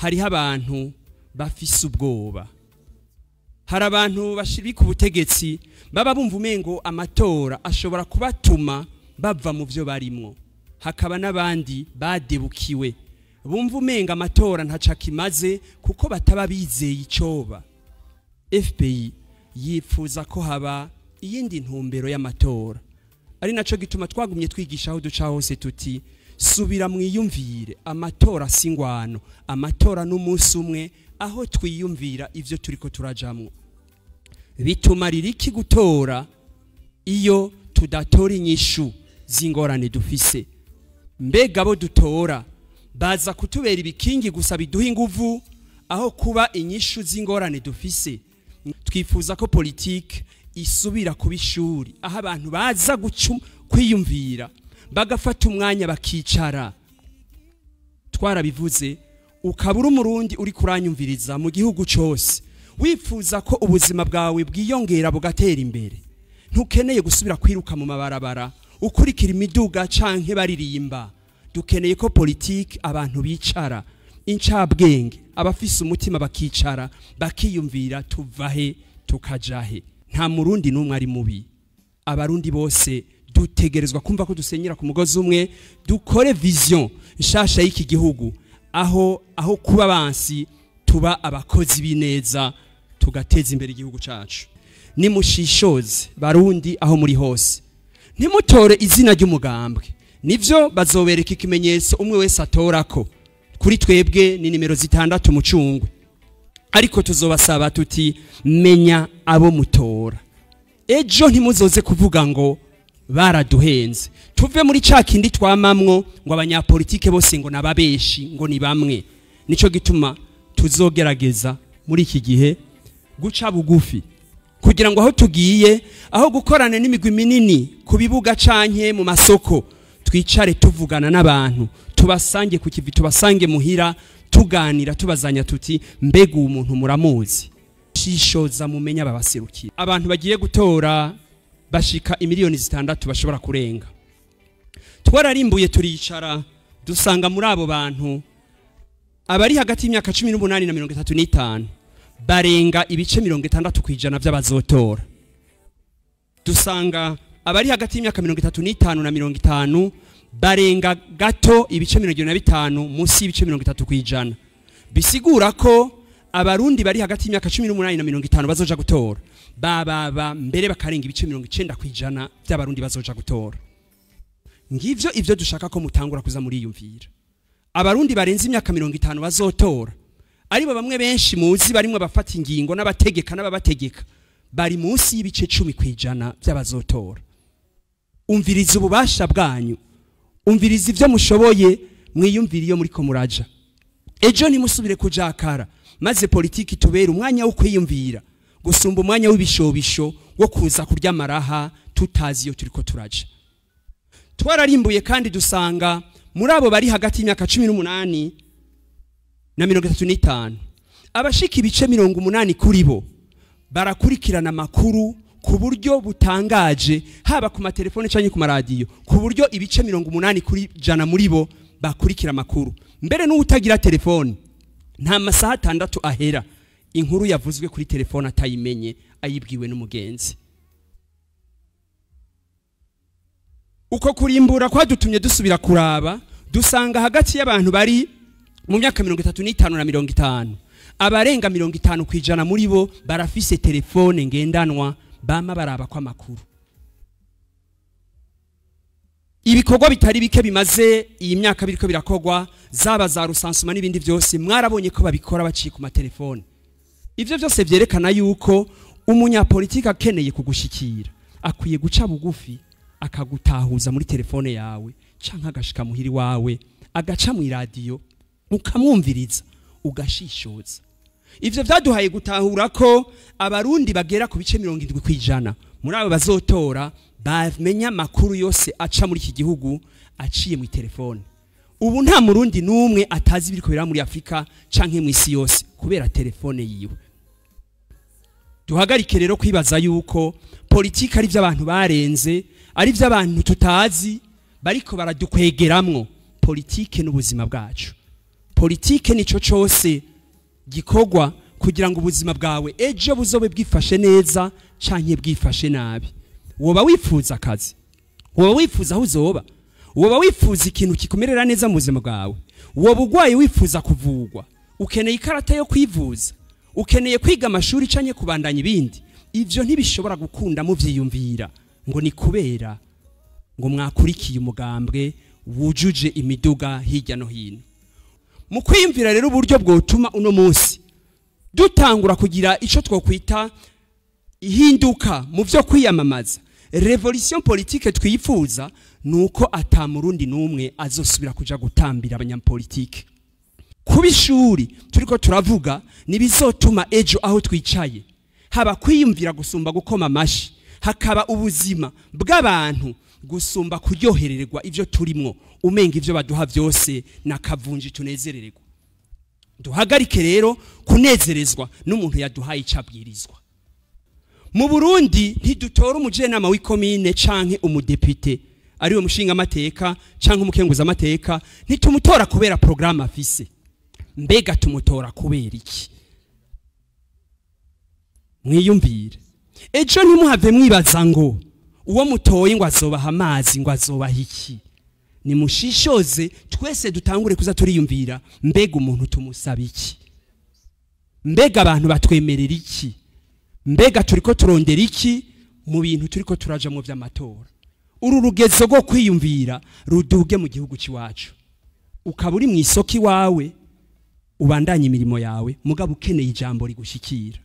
Hariho abantu bafise ubwoba, hari abantu bashirika ubutegetsi baba bumva umengo amatora ashobora kubatuma bava mu byo barimwo, hakaba n'abandi badebukiwe bumva umenga amatora ntaca kimaze kuko bataba bizeye icoba. FPI yifuza ko haba iyindi ntumbero y'amatora, ari naco gituma twagumye twigisha aho duca hose tuti subira mwiyumvire, amatora singwano, amatora n'umunsi umwe aho twiyumvira ivyo turiko turajamwo. Bitumarira iki gutora iyo tudatora inyishu z'ingorane dufise? Mbega abo dutora baza kutubera ibikingi gusa biduha inguvu aho kuba inyishu z'ingorane dufise? Twifuza ko politike isubira kuba ishuri aho abantu baza kwiyumvira bagafata umwanya bakicara. Twarabivuze, ukabura umurundi uri kuranyumviriza mu gihugu cose wifuza ko ubuzima bwawe bwiyongera bugatera imbere, ntukeneye gusubira kwiruka mu mabarabara ukurikira imiduga canke baririmba. Dukeneye ko politike abantu bicara, incabwenge, abafise umutima bakicara bakiyumvira tuvahe tukajahe. Nta murundi n'umwe ari mubi, abarundi bose dutegerezwa kumva ko dusenyera ku mugozi umwe, dukore vision nshasha y'iki gihugu aho kuba bansi tuba abakozi b'ineza tugateza imbere igihugu cacu. Nimushishoze barundi aho muri hose, ntimutore izina ry'umugambwe, nivyo bazobereka ikimenyetso umwe wese atorako. Kuri twebwe ni nimero 6 mucungwe, ariko tuzobasaba tuti menya abo mutora. Ejo ntimuzoze kuvuga ngo baraduhenze, tuve muri ca kindi twamamwo ngo abanyapolitike bose ngo nababeshi ngo ni bamwe. Nico gituma tuzogerageza muri iki gihe guca bugufi kugira ngo aho tugiye, aho gukorana n'imigwi minini ku bibuga canke mu masoko, twicare tuvugana n'abantu, tubasange ku kivi, tubasange muhira, tuganira tubazanya tuti mbega uwo muntu muramuzi? Shishoza mumenya babaserukira. Abantu bagiye gutora bashika imiliyoni 6 bashobora kurenga. Twararimbuye turicara dusanga muri abo bantu abari hagati y'imyaka 18 na 35 barenga ibice 60% by'abazotora. Dusanga abari hagati y'imyaka 35 na 50 barenga gato ibice 75 munsi y'ibice 30%. Bisigura ko abarundi bari hagati y'imyaka 18 na 50 bazoja gutora baba mbere bakarenga ibice 90% by'abarundi bazoja gutora. Ngivyo ivyo dushaka ko mutangura kuza muri yumvira. Abarundi barenze imyaka 50 bazotora, aribo bamwe benshi muzi barimwe bafata ingingo n'abategeka n'ababategeka, bari munsi y'ibice 10% by'abazotora. Umviriza ububasha bwanyu, umviriza ivyo mushoboye, mwiyumvire iyo muriko muraja. Ejo ntimusubire kujakara, maze politiki tubera umwanya wo kwiyumvira gusumba umwanya w'ibishobisho wo kuza kurya amaraha tutazi iyo turiko turaja. Twararimbuye kandi dusanga muri abo bari hagati y'imyaka 18 na 35 abashika ibice 80 kuri bo barakurikirana amakuru ku buryo butangaje, haba ku matelefone canke ku maradiyo, ku buryo ibice 80% muri bo bakurikira amakuru. Mbere n'utagira telefone nta masaha 6 ahera inkuru yavuzwe kuri telefone atayimenye, ayibwiwe n'umugenzi. Uko kurimbura kwadutumye dusubira kuraba, dusanga hagati y'abantu bari mu myaka 35 na 50 abarenga 50% muri bo barafise telefone ngendanwa bama baraba kwa makuru. Ibikorwa bitari bike bimaze iyi myaka biriko birakogwa, zaba za rusansuma n'ibindi byose, mwarabonye ko babikora baciye ku matelefone. Ivyo byose vyerekana yuko umunyapolitike akeneye kugushikira akwiye guca bugufi akagutahuza muri telefone yawe canke agashika muhiri wawe, agaca mu radio ukamwumviriza ugashishoza. Ivyo vyaduhaye gutahura ko abarundi bagera ku bice 70% muri abo bazotora bamenya makuru yose aca muri iki gihugu aciye mu telefone. Ubu nta murundi numwe atazi ibiriko biraba muri Afrika canke mu isi yose kubera telefone yiwe. Duhagarike rero kwibaza yuko politiki ari vy'abantu barenze, ari vy'abantu tutazi bariko baradukwegeramwo. Politike n'ubuzima bwacu. Politike nico cose gikorwa kugira ngo ubuzima bwawe ejo buzobe bwifashe neza canke bwifashe nabi. Woba wifuza akazi, woba wifuza aho uzoba, woba wifuza ikintu kikumerera neza mu buzima bwawe, woba ugwaye wifuza kuvugwa, ukeneye ikarata yo kwivuza, ukeneye kwiga amashuri canke kubandanya ibindi. Ivyo ntibishobora gukunda muvyiyumvira ngo ni kubera ngo mwakurikiye umugambwe wujuje imiduga hirya no hino. Mu kwiyumvira rero uburyo bwotuma uno munsi dutangura kugira ico twokwita ihinduka mu vyo kwiyamamaza, revolution politique twifuza, nuko ata murundi numwe azosubira kuja gutambira abanyapolitike. Kuba ishuri turiko turavuga nibizotuma ejo aho twicaye haba kwiyumvira gusumba gukoma amashi, hakaba ubuzima bw'abantu gusumba kuryoherererwa ivyo turimwo, umenga ivyo baduha vyose nakavunji tunezerererwa. Duhagarike rero kunezerezwa n'umuntu yaduhaye icabwirizwa. Mu Burundi ntidutora umujenama w'ikomine canke umudepite ariwe mushinga amateka canke umukenguza amateka, ntitumutora kubera programme afise. Mbega tumutora kubera iki? Mwiyumvire. Ejo ntimuhave mwibaza ngo uwo mutoye ngo azobaha amazi, ngo azobaha iki. Nimushishoze twese dutangure kuza turiyumvira, mbega umuntu tumusaba iki? Mbega abantu batwemerera iki? Mbega turiko turondera iki mu bintu turiko turaja mu vy'amatora? Uru rugezo rwo kwiyumvira ruduge mu gihugu ciwacu. Ukaba uri mu isoko iwawe, ubandanye imirimo yawe, mugabo ukeneye ijambo rigushikira.